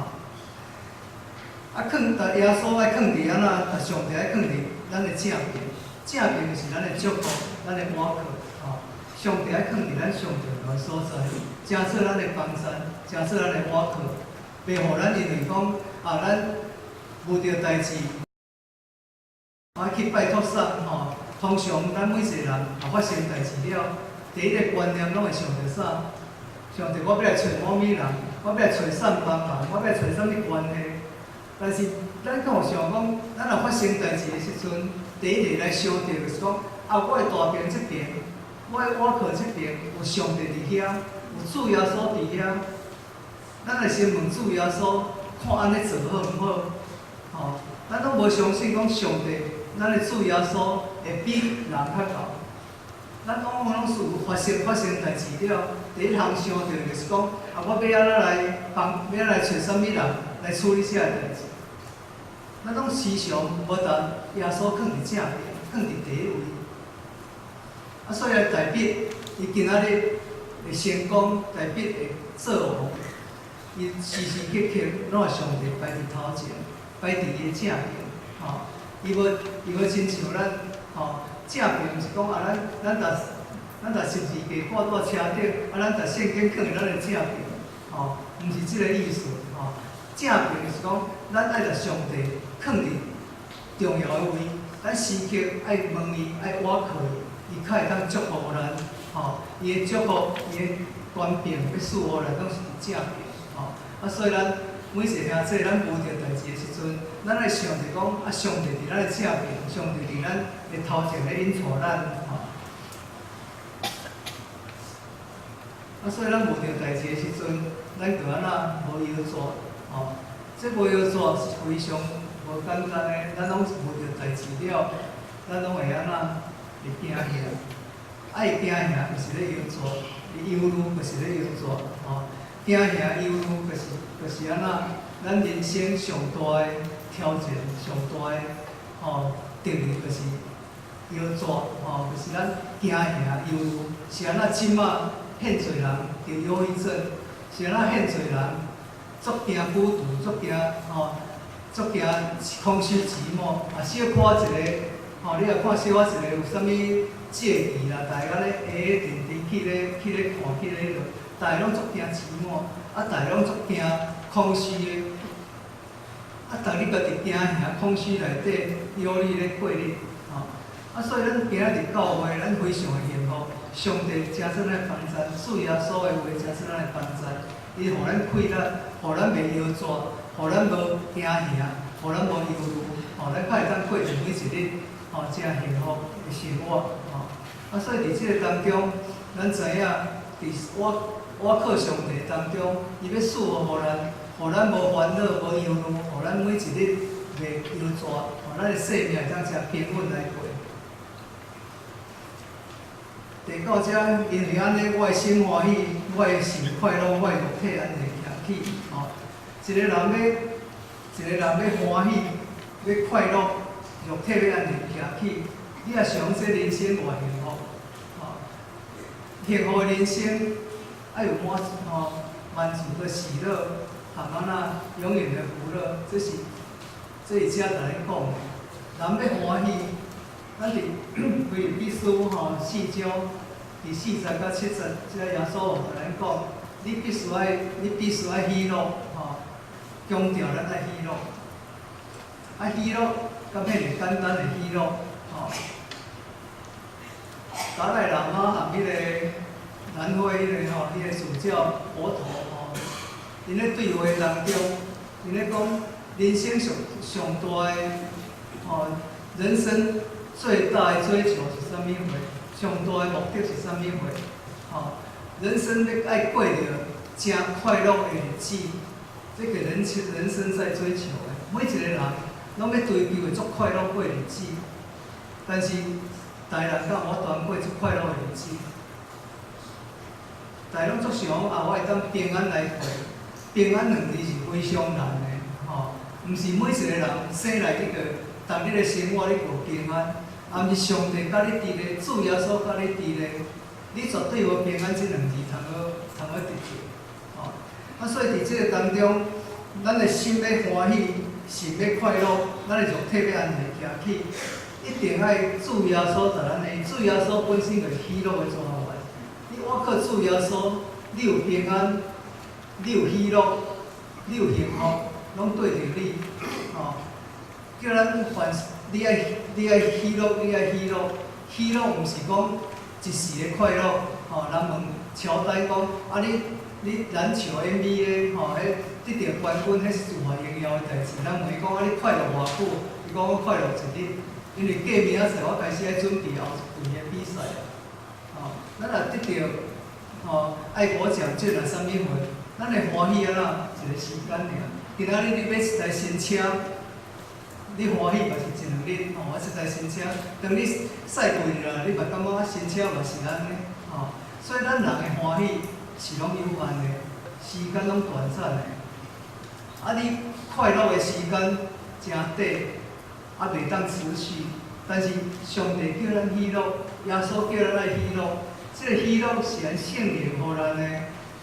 啊，囥共耶穌愛囥佇按怎，共上帝愛囥佇咱的正邊，正邊就是咱的祝福，咱的倚靠，吼。上帝愛囥佇咱上重要的所在，成做咱的幫贊，成做咱的倚靠，袂予咱因為講啊，咱遇著代誌，啊去拜託啥吼？通常咱每一個人啊發生代誌了，第一個觀念攏會想著啥？想著我欲來揣某物人，我欲來揣啥幫忙，我欲來揣啥物關係？但是咱敢有想講，咱若發生代誌的時陣，第一個來想著就是講，啊，我的大邊這邊，我的倚靠這邊有上帝佇遐，有主耶穌佇遐。咱來先問主耶穌，看按呢做好毋好？吼，咱攏無相信講上帝，咱的主耶穌會比人較𠢕。咱往往攏是有發生代誌了，第一項想著就是講，啊，我欲按怎來幫，欲按怎來揣啥物人來處理這個代誌？咱攏時常無共耶穌囥佇正邊，囥佇第一位。啊，所以來大衛，伊今仔日會成功，大衛會做王，伊時時刻刻攏予上帝擺佇頭前，擺佇伊的正邊，吼。伊無親像咱，吼，正邊毋是講啊，咱咱逐十字架掛佇車頂，啊，咱共聖經囥佇咱的正邊，吼，毋是這个意思，吼。正邊是講，咱愛共上帝囥佇重要的位，咱時刻愛問伊，愛倚靠伊，伊較會當祝福咱，吼。伊的祝福，伊的權柄欲賜予咱，攏是佇正邊，吼。啊，所以咱每一个兄弟，咱無著代誌的時陣，咱愛想著講，啊，上帝佇咱的正邊，上帝佇咱的頭前咧引導咱，吼。啊，所以咱無著代誌的時陣，咱就按怎無搖逝，吼。這無搖逝是非常無簡單的，咱攏無著代誌了，咱攏會按怎會驚嚇。愛驚嚇，就是咧搖逝；憂慮就是咧搖逝，吼。驚嚇、憂慮，就是按怎？咱人生上大的挑戰，上大的吼敵人就是搖逝，吼，就是咱驚嚇、憂慮。是按怎這馬遐濟人得憂鬱症？是按怎遐濟人足驚孤獨，足驚吼，足驚空虛寂寞。啊，小可一个吼，你若看小可一個有啥物節期啦，大家咧下下定定去咧看，去咧彼落，大家攏足驚寂寞，啊，大家攏足驚空虛的，啊，逐日家佇驚嚇空虛內底憂慮咧過日，吼，啊，所以咱今仔日教會，咱非常的幸福，上帝誠濟來幫贊，主耶穌的話誠濟來幫贊，伊予咱氣力，予咱袂搖逝，予咱無驚嚇，予咱無憂慮，吼，咱較會當過著每一日，吼，誠幸福的生活，吼。啊，所以佇這个當中，咱知影，佇倚倚靠上帝當中，伊欲賜福予咱，予咱無煩惱、無憂慮，予咱每一日袂搖逝，予咱的生命會當誠平穩來過。第九節，因為按呢，我的心歡喜，我的心快樂，我的肉體安定徛起。吼，一個人欲歡喜，欲快樂，肉體欲安定徛起，你若想這人生偌幸福，吼，幸福的人生愛有滿吼滿足的喜樂，含按怎永遠的福樂，這是遮共咱講的。人欲歡喜，咱佇腓立比書吼四章第四節到七節，這耶穌共咱講，你必須愛喜樂，吼，強調咱愛喜樂。啊，喜樂，敢彼爾簡單的喜樂，吼。達賴喇嘛和彼個南非彼個吼，彼個主教佛陀吼，𪜶咧對話當中，𪜶咧講人生上上大的吼，人生最大的追求是啥物貨？上大的目的是啥物貨？吼，人生欲愛過著誠快樂的日子，這個人生在追求的，每一個人攏欲追求的足快樂過日子，但是逐人敢有法度過足快樂的日子？逐家攏足想啊，我會當平安來過。平安兩字是非常難的，吼，毋是每一個人生來這個，逐日的生活你無平安，也毋是上帝佮你佇咧，主耶穌佮你佇咧，你絕對無平安這兩字通好得著，吼。啊，所以佇這個當中，咱的心欲歡喜，心欲快樂，咱的肉體欲安定徛起，一定愛主耶穌佇咱的，主耶穌本身就是喜樂的泉源。你倚靠主耶穌，你有平安，你有喜樂，你有幸福，攏綴著你，吼。叫咱凡事，你愛喜樂，你愛喜樂，喜樂毋是講一時的快樂，吼。人問喬丹講，啊你你籃球 NBA 吼，彼得著冠軍，彼是自我榮耀的代誌。人問伊講，啊你快樂偌久？伊講我快樂一日，因為過明仔載我開始愛準備後一場的比賽啊。吼，咱若得著吼愛國獎獎啊啥物貨，咱會歡喜按怎？一個時間爾。今仔日你買一台新車，你歡喜嘛是一兩日，吼，我這台新車，當你駛過去啦，你嘛感覺新車嘛是按呢，吼。所以咱人的歡喜是攏有限的，時間攏短暫的。啊，你快樂的時間誠短，啊，袂當持續。但是上帝叫咱喜樂，耶穌叫咱愛喜樂，這个喜樂是咱聖靈予咱的，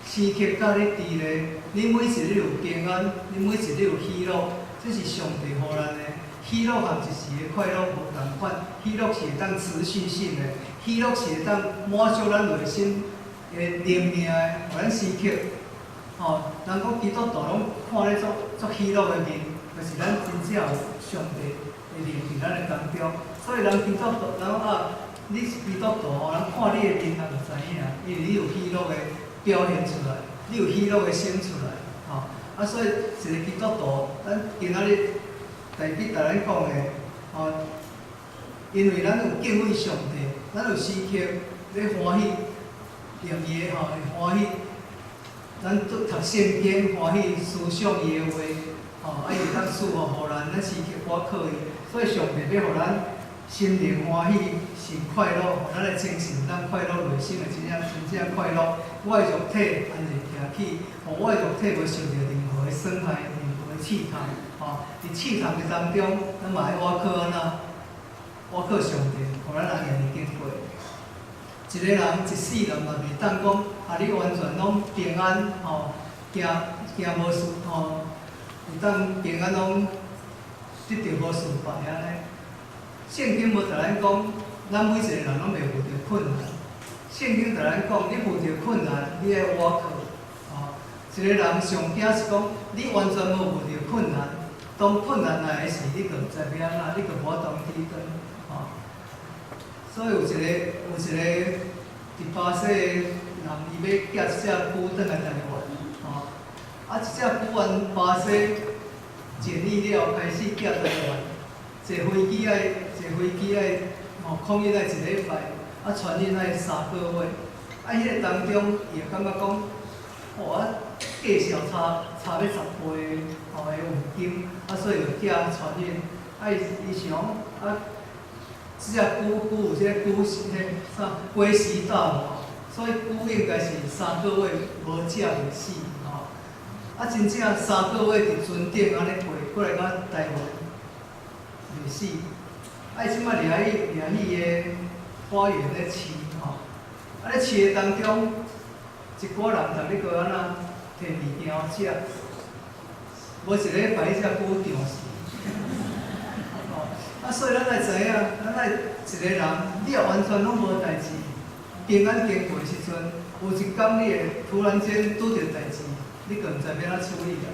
時刻佮你佇咧，你每一日有平安，你每一日有喜樂，這是上帝予咱的。喜樂和一時的快樂無仝款，喜樂是會當持續性的，喜樂是會當滿足咱內心的靈命的，予咱時刻，吼，人講基督徒攏看咧足足喜樂的面，就是咱真正有上帝的靈佇咱的當中。所以人基督徒，人講啊，你是基督徒吼，人看你的面，人就知影，因為你有喜樂的表現出來，你有喜樂的生出來，吼。啊，所以一個基督徒，咱今仔日大衛共咱講的，吼，因為咱有敬畏上帝，咱有時刻咧歡喜，用伊的吼，歡喜，咱讀讀聖經，歡喜思想伊的話，吼，啊，伊會當賜福予咱，咱時刻倚靠伊，所以上帝欲予咱心靈歡喜，心快樂，予咱的精神當快樂，內心會真正真正快樂。我的肉體安然徛起，予我的肉體無受著任何的損害，任何的試探，吼。佇試探的當中，咱嘛愛倚靠按怎？倚靠上帝，予咱安然的經過。一個人一世人嘛袂當講，啊，你完全攏平安，吼，驚驚無事，吼，會當平安攏得著無事敗按呢。聖經無共咱講，咱每一個人攏會遇著困難。聖經共咱講，你遇著困難，你愛倚靠。吼，一個人上驚是講，你完全無遇著困難，當困難來的時，你就毋知欲按怎，你就無法度抵擋。吼，所以有一個佇巴西的人，伊欲寄一隻龜轉來台灣，吼，啊，這隻龜往巴西檢疫了，開始寄台灣，坐飛機愛吼，空運愛一禮拜，啊，船運愛3個月，啊，彼個當中，伊會感覺講，哦，啊，價數差差欲10倍吼的運金，啊，所以就寄船運，啊，伊伊想講，啊，這隻龜龜有這個龜時彼啥龜時到無，所以龜應該是三個月無食袂死吼。啊，真正三個月佇船頂按呢過，過來到台灣袂死。啊，伊這擺掠去掠去伊的花園咧飼吼，啊咧飼的當中，一寡人逐日閣按怎提物件予食，無一禮拜彼隻龜著死。吼，啊，所以咱愛知影，咱愛一個人，你若完全攏無代誌，平安經過的時陣，有一工你會突然間拄著代誌，你就毋知欲按怎處理啦。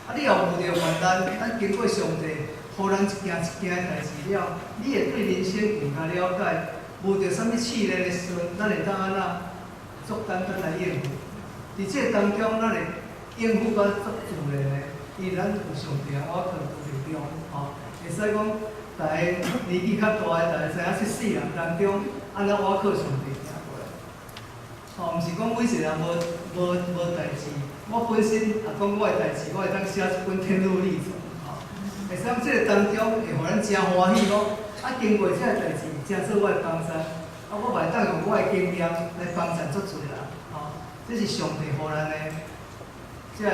啊，你若遇著患難，咱經過上帝，予咱一件一件的代誌了，你會對人生更加了解。遇著啥物試煉的時陣，咱會當按怎足簡單來應付。佇這個當中，咱會應付甲足自然的，因為咱有上帝倚靠有力量，吼。會使講，逐个年紀較大的，逐个知影這世人當中，按怎倚靠上帝行過來。吼，毋是講每一個人無無無代誌。我本身若講我的代誌，我會當寫一本天路歷程，吼。會使講這個當中會予咱誠歡喜講，啊，經過這个代誌，誠做我的幫贊，啊，我嘛會當用我的經驗來幫贊足濟人，吼。這是上帝予咱的，這個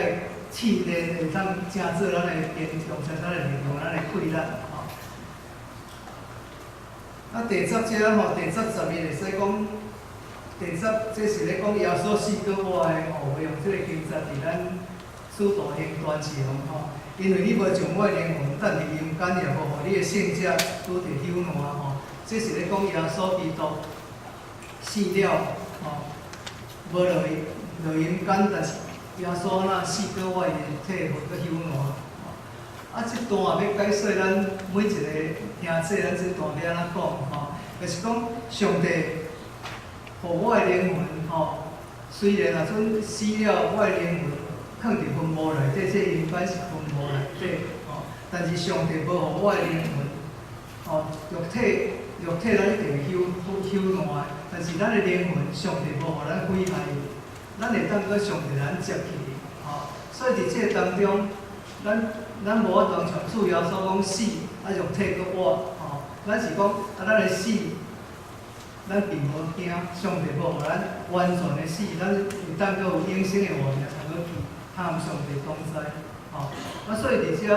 試煉會當誠做咱的堅強，誠咱的力量，咱的氣力，吼。啊，第十節吼，第十十頁會使講，第十這是咧講耶穌死閣活的吼，會用這個經節佇咱使徒行傳前吼，因為你無將我的靈魂擲佇陰間，也無予你的聖者拄著朽爛吼。這是咧講耶穌基督死了吼，無落落陰間，但是耶穌若死閣活，伊的體無閣朽爛。啊，這段欲解說咱每一個兄弟，咱這段欲按怎講吼？就是講上帝予我的靈魂吼，雖然若陣死了，我的靈魂囥佇墳墓內底，這陰間是墳墓內底吼，但是上帝無予我的靈魂吼，肉體肉體咱一定會朽朽爛的，但是咱的靈魂，上帝無予咱毀害，咱會當閣上帝咱接去吼。所以佇這個當中，咱咱無法度像主耶穌講死，啊肉體閣活吼，咱是講啊，咱的死，咱並無驚，上帝無予咱完全的死，咱會當閣有永生的活命，通閣去和上帝同在，吼。啊，所以佇遮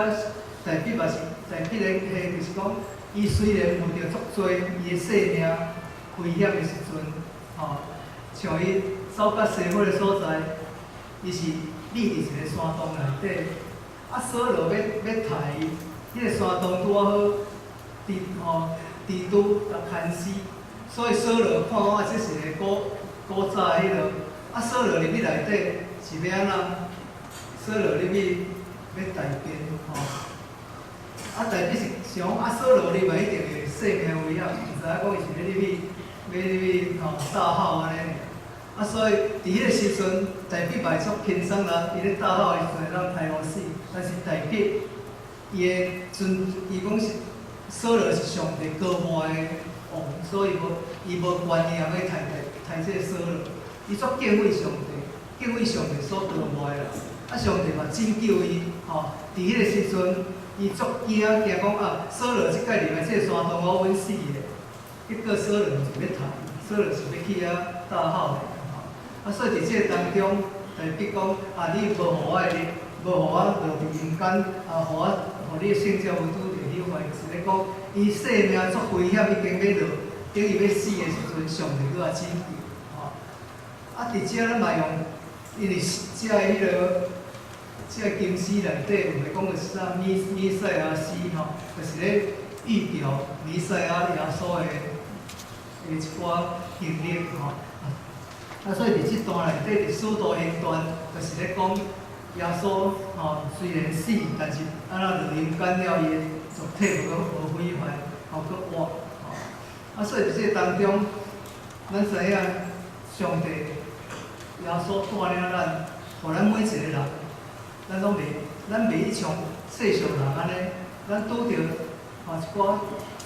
大衛嘛是大衛的彼就是講，伊雖然遇著足濟伊的性命危險的時陣，吼，吼，像伊走到西弗的所在，伊是躡佇一个山洞內底，啊，掃羅欲刣伊，彼个山洞拄仔好蜘吼蜘蛛共牽死，所以掃羅看講啊，這是个古古早彼落，啊，掃羅入去內底是欲按怎？掃羅入去欲大便吼，啊，大便是想講啊，掃羅入來一定會性命危險，毋知影講伊是欲入去欲入去吼大號按呢爾。啊，所以佇彼個時陣，大衛嘛會足輕鬆啦，伊咧大號的時陣會當刣予死，但是大衛伊的尊，伊講是掃羅是上帝膏抹的王，所以無伊無權利通去刣刣這個掃羅，伊足敬畏上帝，敬畏上帝所膏抹的人，啊，上帝嘛拯救伊，吼，佇彼個時陣，伊足驚驚講啊，掃羅這擺入來這個山洞，我穩死的，結果掃羅毋是欲刣，掃羅是欲去遐大號的。啊，所以佇這個當中，大衛講啊，你無予我的，無予我落佇陰間，啊，予我，予你的聖者無拄著朽壞，就是咧講，伊性命足危險，已經欲落，等於欲死的時陣，上帝閣來拯救，吼。啊，佇遮咱嘛用，因為遮个彼个，這個經詩內底有咧講的是啥彌賽亞詩吼，就是咧預表彌賽亞耶穌的一寡經歷吼。啊，所以佇這段內底，佇使徒行傳，就是咧講耶穌吼，雖然死，但是按怎落陰間了，伊的肉體無閣無毀壞，吼，閣活吼。啊，所以佇這個當中，咱知影上帝耶穌帶領咱，予咱每一個人，咱攏袂，咱袂像世上人按呢，咱拄著吼一寡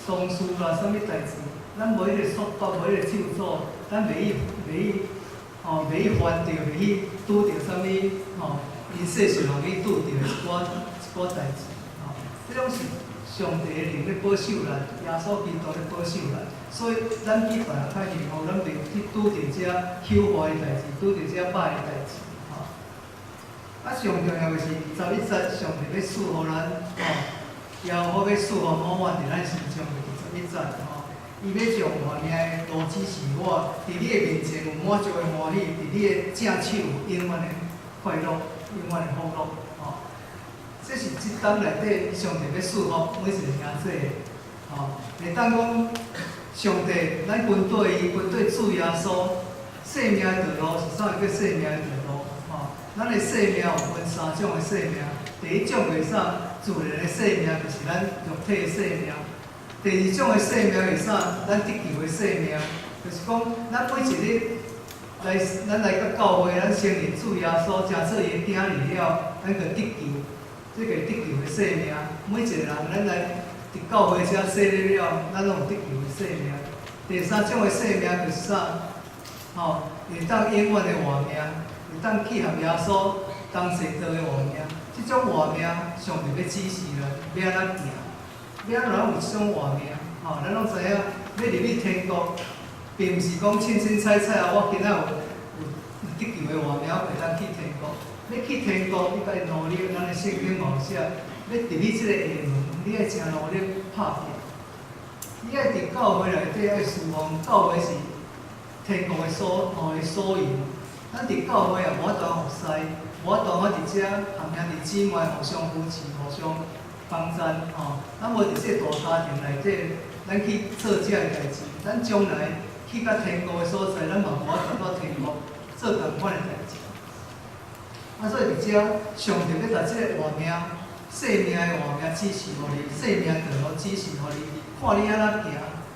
喪事啦，啥物代誌，咱無彼個束縛，無彼個咒詛，咱袂去吼，袂去煩著，袂去拄著啥物吼，𪜶世上人去拄著的一寡代誌，吼，這攏是上帝的靈咧保守咱，耶穌基督咧保守咱，所以咱比別人較幸福，咱袂去拄著這朽壞的代誌，拄著這歹的代誌，吼。啊，上重要的是11節，上帝欲賜予咱，吼，耶和華欲賜福滿滿佇咱身上，就是十一節，吼。伊欲將活命的路指示我，佇你的面前有滿足的歡喜，佇你的正手有永遠的快樂，永遠的福樂，吼。這是這冬內底上帝欲賜福每一个兄弟的，吼。會當講上帝，咱跟綴伊，跟綴主耶穌，生命的道路是啥叫生命的道路？吼，咱的生命有分三種的生命，第一種是啥？自然的生命，就是咱肉體的生命。第二種的生命是啥？咱得救的生命，就是講，咱每一日來，咱來到教會，咱承認主耶穌，成做伊的囝兒了，咱就得救，這個得救的生命。每一個人，咱來佇教會遮洗禮了，咱攏有得救的生命。第三種的生命就是啥？吼，會當永遠的活命，會當去和耶穌同齊道的活命。這種活命，上帝欲指示咱，欲按怎行？欲按怎有這種活命？吼，咱攏知影，欲入去天國，並毋是講凊凊彩彩啊！我今仔有得救的活命，我會當去天國。欲去天國，你愛努力，咱的聖經嘛有寫，欲入去這個下門，你愛誠努力拍拼。你愛佇教會內底愛侍奉，教會是天國的所吼的所營。咱佇教會也無法度服侍，無法度我佇遮和兄弟姊妹互相扶持、互相幫贊吼。咱無佇這個大家庭內底，咱去做這个代誌，咱將來去到天國的所在，咱嘛無法度到天國做仝款的代誌。啊，所以佇遮，上帝欲共這个活命、生命的活命指示予你，生命道路指示予你，看你按怎行，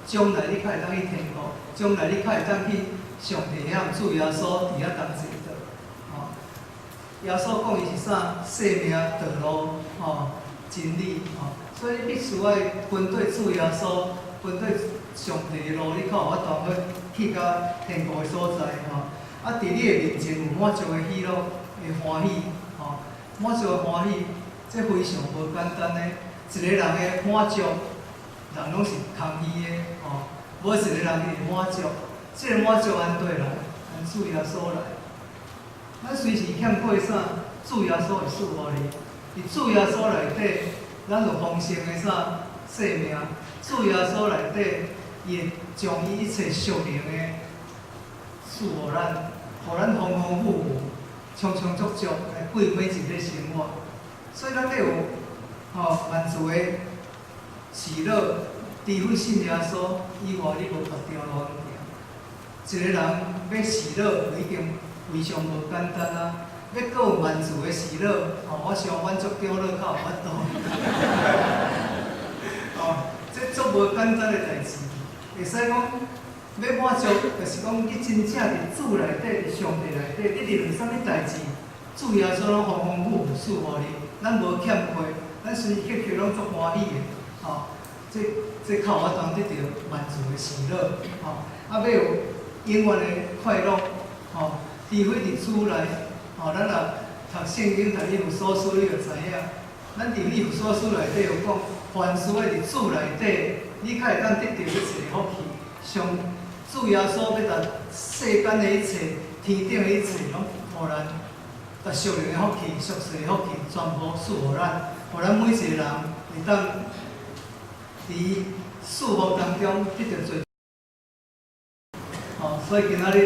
將來你較會當去天國，將來你較會當去上帝遐主耶穌佇遐同齊的。吼，耶穌講伊是啥？生命道路，吼，真理，吼，所以你必須愛跟綴主耶穌，跟綴上帝的路，你較有法度去到天國的所在，吼。啊，佇你的面前有滿足的喜樂的歡喜，吼，滿足的歡喜，這非常無簡單的。一個人的滿足，人攏是空虛的，吼，無一個人會滿足。這个滿足按佗來？按主耶穌來。咱隨時欠缺啥，主耶穌會賜予你。佇主耶穌內底，咱有豐盛的啥生命。主耶穌內底，伊會將伊一切屬靈的賜予咱，予咱豐豐富富、充充足足來過每一日生活。所以咱要有萬事的喜樂，除非信耶穌以外，你無別條路通行。一個人欲喜樂，已經非常無簡單啊！欲閣有萬事的喜樂，我想阮足長老較有法度。這足無簡單的代誌，會使講欲滿足，就是講你真正佇主內底，佇上帝內底，你無論啥物代誌，主耶穌攏豐豐富富賜予你，咱無欠缺，咱時時刻刻攏足歡喜的，這較有法當得著萬事的喜樂，欲有永遠的快樂，除非佇主內，咱若讀聖經讀以弗所書，你就知影，咱佇以弗所書內底有講，凡事愛佇主內底，你較會當得著一切福氣。上主耶穌欲共世間的一切、天頂的一切，攏予咱，共屬靈的福氣、屬世的福氣，全部賜予咱，予咱每一個人會當佇祝福當中得著最。所以今仔日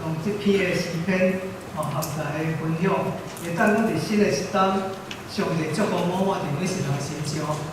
用這篇的詩篇，和大家分享，會當講佇新的一冬，上帝祝福滿滿佇每一個人身上。